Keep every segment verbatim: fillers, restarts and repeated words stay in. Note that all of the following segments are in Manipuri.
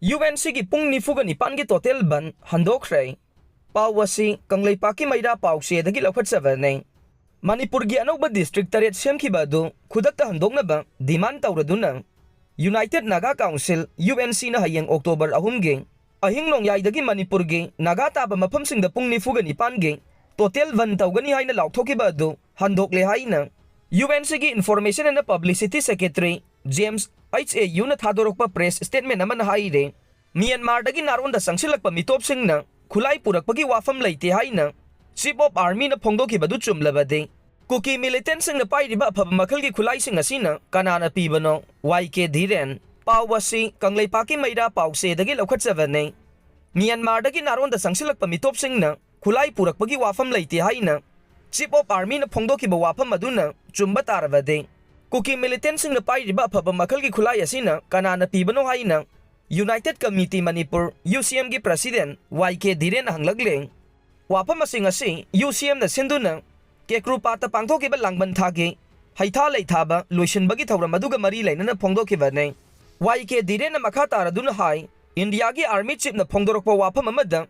ꯌꯨ ꯑꯦꯟ ꯁꯤꯒꯤ ꯄꯨꯡ ꯅꯤꯐꯨꯒ ꯅꯤꯄꯥꯟꯒꯤ total ꯕꯟ ꯍꯟꯗꯣꯛꯈ꯭ꯔꯦ꯫ ꯄꯥꯎ ꯑꯁꯤ ꯀꯪꯂꯩꯄꯥꯛꯀꯤ ꯃꯩꯔꯥ ꯄꯥꯎꯆꯦꯗꯒꯤ ꯂꯧꯈꯠꯆꯕꯅꯤ꯫ ꯃꯅꯤꯄꯨꯔꯒꯤ ꯑꯅꯧꯕ district ꯇꯔꯦꯠ ꯁꯦꯝꯈꯤꯕ ꯑꯗꯨ ꯈꯨꯗꯛꯇ ꯍꯟꯗꯣꯛꯅꯕ demand ꯇꯧꯔꯗꯨꯅ United Naga Council, U N ꯁꯤꯅ ꯍꯌꯦꯡ October ꯑꯍꯨꯝꯒꯤ ꯑꯍꯤꯡ ꯅꯣꯡꯌꯥꯏꯗꯒꯤ ꯃꯅꯤꯄꯨꯔꯒꯤ ꯅꯥꯒꯥ ꯇꯥꯕ ꯃꯐꯝꯁꯤꯡꯗ ꯄꯨꯡ ꯅꯤꯐꯨꯒ ꯅꯤꯄꯥꯟꯒꯤ total ꯕꯟ ꯇꯧꯒꯅꯤ ꯍꯥꯏꯅ ꯂꯥꯎꯊꯣꯛꯈꯤꯕ ꯑꯗꯨ ꯍꯟꯗꯣꯛꯂꯦ ꯍꯥꯏꯅ ꯌꯨ ꯑꯦꯟ ꯁꯤꯒꯤ Information and Publicity Secretary James H A ꯌꯨꯅ ꯊꯥꯗꯣꯔꯛꯄ press statement ꯑꯃꯅ ꯍꯥꯏꯔꯦ꯫ ꯃ꯭ꯌꯥꯟꯃꯥꯔꯗꯒꯤ ꯅꯥꯔꯣꯟꯗ ꯆꯪꯁꯤꯜꯂꯛꯄ ꯃꯤꯇꯣꯞꯁꯤꯡꯅ ꯈꯨꯠꯂꯥꯏ ꯄꯨꯔꯛꯄꯒꯤ ꯋꯥꯐꯝ ꯂꯩꯇꯦ ꯍꯥꯏꯅ Chief of Armyꯅ ꯐꯣꯡꯗꯣꯛꯈꯤꯕꯗꯨ ꯆꯨꯝꯂꯕꯗꯤ, ꯀꯨꯀꯤ militantꯁꯤꯡꯅ ꯄꯥꯏꯔꯤꯕ ꯑꯐꯕ ꯃꯈꯜꯒꯤ ꯈꯨꯠꯂꯥꯏꯁꯤꯡ ꯑꯁꯤꯅ ꯀꯅꯥꯅ ꯄꯤꯕꯅꯣ? ꯋꯥꯏ ꯀꯦ ꯙꯤꯔꯦꯟ꯫ ꯄꯥꯎ ꯑꯁꯤ ꯀꯪꯂꯩꯄꯥꯛꯀꯤ ꯃꯩꯔꯥ ꯄꯥꯎꯆꯦꯗꯒꯤ ꯂꯧꯈꯠꯆꯕꯅꯤ꯫ ꯃ꯭ꯌꯥꯟꯃꯥꯔꯗꯒꯤ ꯅꯥꯔꯣꯟꯗ ꯆꯪꯁꯤꯜꯂꯛꯄ ꯃꯤꯇꯣꯞꯁꯤꯡꯅ ꯈꯨꯠꯂꯥꯏ ꯄꯨꯔꯛꯄꯒꯤ ꯋꯥꯐꯝ ꯂꯩꯇꯦ ꯍꯥꯏꯅ Chief of Armyꯅ ꯐꯣꯡꯗꯣꯛꯈꯤꯕ ꯋꯥꯐꯝ ꯑꯗꯨꯅ ꯆꯨꯝꯕ ꯇꯥꯔꯕꯗꯤ, ꯀꯨꯀꯤ militantꯁꯤꯡꯅ ꯄꯥꯏꯔꯤꯕ ꯑꯐꯕ ꯃꯈꯜꯒꯤ ꯈꯨꯠꯂꯥꯏ ꯑꯁꯤꯅ ꯀꯅꯥꯅ ꯄꯤꯕꯅꯣ ꯍꯥꯏꯅ United Committee Manipur, ꯌꯨ ꯁꯤ ꯑꯦꯝꯒꯤ President ꯋꯥꯏ ꯀꯦ ꯙꯤꯔꯦꯟꯅ ꯍꯪꯂꯛꯂꯦ꯫ ꯋꯥꯐꯝꯁꯤꯡ ꯑꯁꯤ ꯌꯨ ꯁꯤ ꯑꯦꯝꯅ ꯁꯤꯟꯗꯨꯅ ꯀꯦꯀ꯭ꯔꯨꯄꯥꯠꯇ ꯄꯥꯡꯊꯣꯛꯈꯤꯕ ꯂꯥꯡꯕꯟ ꯊꯥꯒꯤ ꯍꯩꯊꯥ ꯂꯩꯊꯥꯕ ꯂꯣꯏꯁꯤꯟꯕꯒꯤ ꯊꯧꯔꯝ ꯑꯗꯨꯒ ꯃꯔꯤ ꯂꯩꯅꯅ ꯐꯣꯡꯗꯣꯛꯈꯤꯕꯅꯤ꯫ ꯋꯥꯏ ꯀꯦ ꯙꯤꯔꯦꯟꯅ ꯃꯈꯥ ꯇꯥꯔꯗꯨꯅ ꯍꯥꯏ, ꯏꯟꯗꯤꯌꯥꯒꯤ Army Chiefꯅ ꯐꯣꯡꯗꯣꯔꯛꯄ ꯋꯥꯐꯝ ꯑꯃꯗ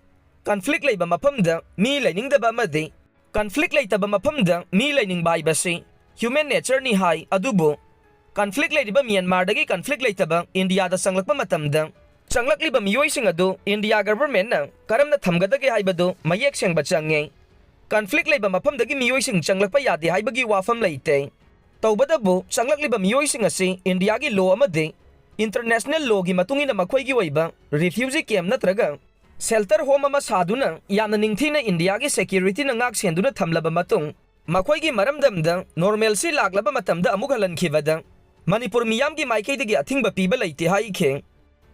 conflict ꯂꯩꯕ ꯃꯐꯝꯗ ꯃꯤ ꯂꯩꯅꯤꯡꯗꯕ ꯑꯃꯗꯤ conflict ꯂꯩꯇꯕ ꯃꯐꯝꯗ ꯃꯤ ꯂꯩꯅꯤꯡꯕ ꯍꯥꯏꯕꯁꯤ human natureꯅꯤ ꯍꯥꯏ꯫ ꯑꯗꯨꯕꯨ conflict ꯂꯩꯔꯤꯕ ꯃ꯭ꯌꯥꯟꯃꯥꯔꯗꯒꯤ conflict ꯂꯩꯇꯕ ꯏꯟꯗꯤꯌꯥꯗ ꯆꯪꯂꯛꯄ ꯃꯇꯝꯗ ꯆꯪꯂꯛꯂꯤꯕ ꯃꯤꯑꯣꯏꯁꯤꯡ ꯑꯗꯨ ꯏꯟꯗꯤꯌꯥ governmentꯅ ꯀꯔꯝꯅ ꯊꯝꯒꯗꯒꯦ ꯍꯥꯏꯕꯗꯨ ꯃꯌꯦꯛ ꯁꯦꯡꯕ ꯆꯪꯉꯤ꯫ Conflict ꯂꯩꯕ ꯃꯐꯝꯗꯒꯤ ꯃꯤꯑꯣꯏꯁꯤꯡ ꯆꯪꯂꯛꯄ ꯌꯥꯗꯦ ꯍꯥꯏꯕꯒꯤ ꯋꯥꯐꯝ ꯂꯩꯇꯦ꯫ ꯇꯧꯕꯇꯕꯨ ꯆꯪꯂꯛꯂꯤꯕ ꯃꯤꯑꯣꯏꯁꯤꯡ ꯑꯁꯤ ꯏꯟꯗꯤꯌꯥꯒꯤ law ꯑꯃꯗꯤ international lawꯒꯤ ꯃꯇꯨꯡ ꯏꯟꯅ ꯃꯈꯣꯏꯒꯤ ꯑꯣꯏꯕ refugee camp ꯅꯠꯇ꯭ꯔꯒ shelter home ꯑꯃ ꯁꯥꯗꯨꯅ ꯌꯥꯝꯅ ꯅꯤꯡꯊꯤꯅ ꯏꯟꯗꯤꯌꯥꯒꯤ securityꯅ ꯉꯥꯛ ꯁꯦꯟꯗꯨꯅ ꯊꯝꯂꯕ ꯃꯇꯨꯡ, ꯃꯈꯣꯏꯒꯤ ꯃꯔꯝꯗꯝꯗ normalcy ꯂꯥꯛꯂꯕ ꯃꯇꯝꯗ ꯑꯃꯨꯛ ꯍꯜꯍꯟꯈꯤꯕꯗ ꯃꯅꯤꯄꯨꯔ ꯃꯤꯌꯥꯝꯒꯤ ꯃꯥꯏꯀꯩꯗꯒꯤ ꯑꯊꯤꯡꯕ ꯄꯤꯕ ꯂꯩꯇꯦ ꯍꯥꯏꯈꯤ꯫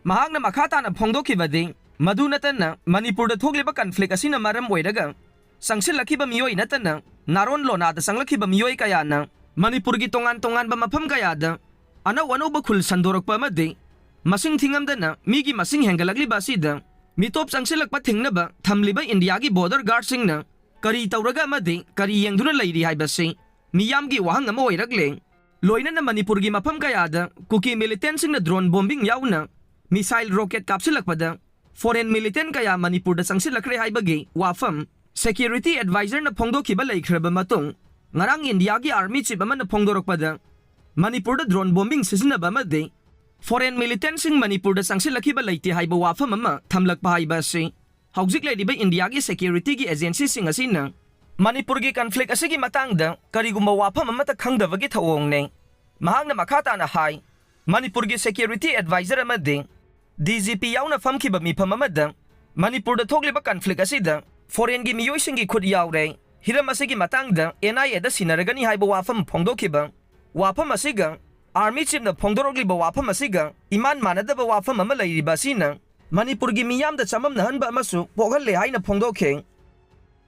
ꯃꯍꯥꯛꯅ ꯃꯈꯥ ꯇꯥꯅ ꯐꯣꯡꯗꯣꯛꯈꯤꯕꯗꯤ, ꯃꯗꯨ ꯅꯠꯇꯅ ꯃꯅꯤꯄꯨꯔꯗ ꯊꯣꯛꯂꯤꯕ conflict ꯑꯁꯤꯅ ꯃꯔꯝ ꯑꯣꯏꯔꯒ ꯆꯪꯁꯤꯜꯂꯛꯈꯤꯕ ꯃꯤꯑꯣꯏ ꯅꯠꯇꯅ ꯅꯥꯔꯣꯟ ꯂꯣꯅꯥꯗ ꯆꯪꯂꯛꯈꯤꯕ ꯃꯤꯑꯣꯏ ꯀꯌꯥꯅ ꯃꯅꯤꯄꯨꯔꯒꯤ ꯇꯣꯉꯥꯟ ꯇꯣꯉꯥꯟꯕ ꯃꯐꯝ ꯀꯌꯥꯗ ꯑꯅꯧ ꯑꯅꯧꯕ ꯈꯨꯜ ꯁꯟꯗꯣꯔꯛꯄ ꯑꯃꯗꯤ ꯃꯁꯤꯡ ꯊꯤꯉꯝꯗꯅ ꯃꯤꯒꯤ ꯃꯁꯤꯡ ꯍꯦꯟꯒꯠꯂꯛꯂꯤꯕ ꯑꯁꯤꯗ ꯃꯤꯇꯣꯞ ꯆꯪꯁꯤꯜꯂꯛꯄ ꯊꯤꯡꯅꯕ ꯊꯝꯂꯤꯕ ꯏꯟꯗꯤꯌꯥꯒꯤ border guardꯁꯤꯡꯅ ꯀꯔꯤ ꯇꯧꯔꯒ ꯑꯃꯗꯤ ꯀꯔꯤ ꯌꯦꯡꯗꯨꯅ ꯂꯩꯔꯤ ꯍꯥꯏꯕꯁꯤ ꯃꯤꯌꯥꯝꯒꯤ ꯋꯥꯍꯪ ꯑꯃ ꯑꯣꯏꯔꯛꯂꯦ꯫ ꯂꯣꯏꯅꯅ ꯃꯅꯤꯄꯨꯔꯒꯤ ꯃꯐꯝ ꯀꯌꯥꯗ ꯀꯨꯀꯤ militantꯁꯤꯡꯅ drone bombing ꯌꯥꯎꯅ missile rocket ꯀꯥꯞꯁꯤꯜꯂꯛꯄꯗ foreign militant ꯀꯌꯥ ꯃꯅꯤꯄꯨꯔꯗ ꯆꯪꯁꯤꯜꯂꯛꯈ꯭ꯔꯦ ꯍꯥꯏꯕꯒꯤ ꯋꯥꯐꯝ security advisorꯅ ꯐꯣꯡꯗꯣꯛꯈꯤꯕ ꯂꯩꯈ꯭ꯔꯕ ꯃꯇꯨꯡ, ꯉꯔꯥꯡ ꯏꯟꯗꯤꯌꯥꯒꯤ army chief ꯑꯃꯅ ꯐꯣꯡꯗꯣꯔꯛꯄꯗ, ꯃꯅꯤꯄꯨꯔꯗ drone bombing ꯁꯤꯖꯤꯟꯅꯕ ꯑꯃꯗꯤ foreign militantꯁꯤꯡ ꯃꯅꯤꯄꯨꯔꯗ ꯆꯪꯁꯤꯜꯂꯛꯈꯤꯕ ꯂꯩꯇꯦ ꯍꯥꯏꯕ ꯋꯥꯐꯝ ꯑꯃ ꯊꯝꯂꯛꯄ ꯍꯥꯏꯕ ꯑꯁꯤ ꯍꯧꯖꯤꯛ ꯂꯩꯔꯤꯕ ꯏꯟꯗꯤꯌꯥꯒꯤ securityꯒꯤ agencyꯁꯤꯡ ꯑꯁꯤꯅ ꯃꯅꯤꯄꯨꯔꯒꯤ conflict ꯑꯁꯤꯒꯤ ꯃꯇꯥꯡꯗ ꯀꯔꯤꯒꯨꯝꯕ ꯋꯥꯐꯝ ꯑꯃꯠꯇ ꯈꯪꯗꯕꯒꯤ ꯊꯧꯑꯣꯡꯅꯤ꯫ ꯃꯍꯥꯛꯅ ꯃꯈꯥ ꯇꯥꯅ ꯍꯥꯏ, ꯃꯅꯤꯄꯨꯔꯒꯤ security advisor ꯑꯃꯗꯤ D G P ꯌꯥꯎꯅ ꯐꯝꯈꯤꯕ ꯃꯤꯐꯝ ꯑꯃꯗ ꯃꯅꯤꯄꯨꯔꯗ ꯊꯣꯛꯂꯤꯕ conflict ꯑꯁꯤꯗ foreignꯒꯤ ꯃꯤꯑꯣꯏꯁꯤꯡꯒꯤ ꯈꯨꯠ ꯌꯥꯎꯔꯦ, ꯍꯤꯔꯝ ꯑꯁꯤꯒꯤ ꯃꯇꯥꯡꯗ N I Aꯗ ꯁꯤꯟꯅꯔꯒꯅꯤ ꯍꯥꯏꯕ ꯋꯥꯐꯝ ꯐꯣꯡꯗꯣꯛꯈꯤꯕ꯫ ꯋꯥꯐꯝ ꯑꯁꯤꯒ army chiefꯅ ꯐꯣꯡꯗꯣꯔꯛꯂꯤꯕ ꯋꯥꯐꯝ ꯑꯁꯤꯒ ꯏꯃꯥꯟ ꯃꯥꯟꯅꯗꯕ ꯋꯥꯐꯝ ꯑꯃ ꯂꯩꯔꯤꯕ ꯑꯁꯤꯅ ꯃꯅꯤꯄꯨꯔꯒꯤ ꯃꯤꯌꯥꯝꯗ ꯆꯃꯝꯅꯍꯟꯕ ꯑꯃꯁꯨ ꯄꯣꯛꯍꯜꯂꯦ ꯍꯥꯏꯅ ꯐꯣꯡꯗꯣꯛꯈꯤ꯫